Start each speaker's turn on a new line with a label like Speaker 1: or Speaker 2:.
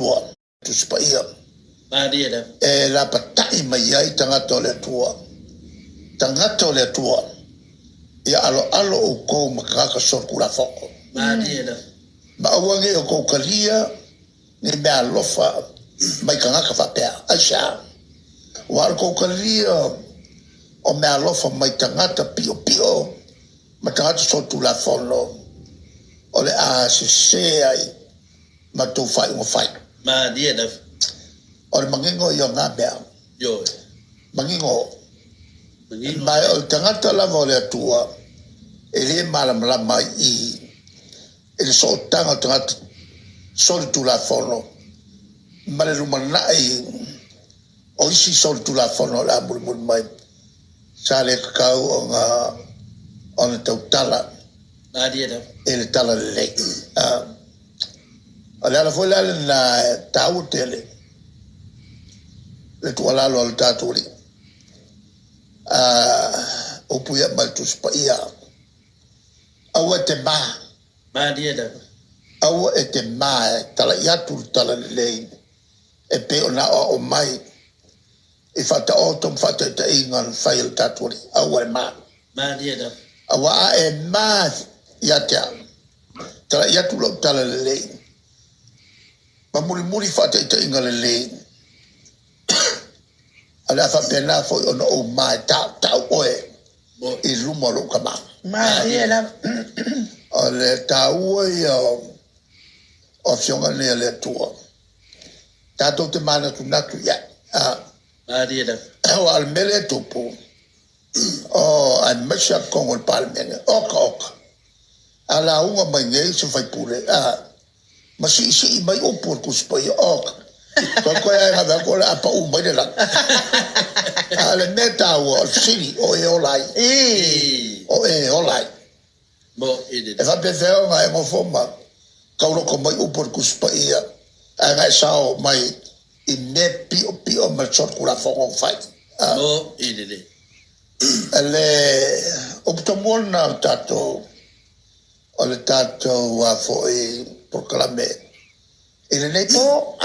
Speaker 1: Atua. Tusi Paia.
Speaker 2: Malie lava.
Speaker 1: E lapatai mai ai tagata o le Atua, tagata o le Atua, ia aloalo outou ma tagata solitulafono.
Speaker 2: Malie lava.
Speaker 1: Ma aua ne i outou talia ni mea alofa mai tagata faapea. Aisea? Aua o le tou talia o mea alofa mai tagata piopio ma tagata solitulafono, o le a sese ai ma tou faaiuga fai.
Speaker 2: Malie lava.
Speaker 1: O le manino ia o na mea.
Speaker 2: Ioe.
Speaker 1: Manino.
Speaker 2: Manino.
Speaker 1: Ma o le tagata lava o le Atua e le malamalama i i le sootaga o tagata solitulafono ma le lumanai o isi solitulafono o le a mulimuli mai, sa le tatau ona tautala
Speaker 2: Malie lava.
Speaker 1: i le tala lelei. O le ala foi la lena e taua tele le tuualalo a le tatou Alii. Upu ia mai le Tusi Paia, aua e te ma.
Speaker 2: Malie lava.
Speaker 1: Aua e te ma e talai atu le tala lelei e pei ona aoao mai i faataoto ma faataitaiga na fai e le tatou Alii. Aua e ma.
Speaker 2: Malie lava.
Speaker 1: Aua a e ma ia te au, talai atu lau tala lelei ma mulimuli faataitaiga lelei, o le a faapena foi ona ou ma e tautau oe i luma o lou tama.
Speaker 3: Malie lava.
Speaker 1: O le taua ia o afioga nei a le Atua, tatou te manatunatu i ai.
Speaker 2: Malie lava.
Speaker 1: Aua o le mea lea e tupu, o aemaise a totonu o le Palemene, oka oka, a lauga mai nei se faipule, ma siisii mai upu o le Tusi Paia, oka, toe toe ae gave atu o le a pau mai le lagi. A o le mea taua o le fesili, o e ola ai. O e ola ai.
Speaker 2: Mo i le
Speaker 1: E faapefea ona e nofo ma tauloko mai upu o le Tusi Paia, ae na e sao mai i mea piopio ma le solitulafono na fai.
Speaker 2: Mo i le le.
Speaker 1: Le upu tomua lena o le tatou o le tatou foi polokalame i lenei po.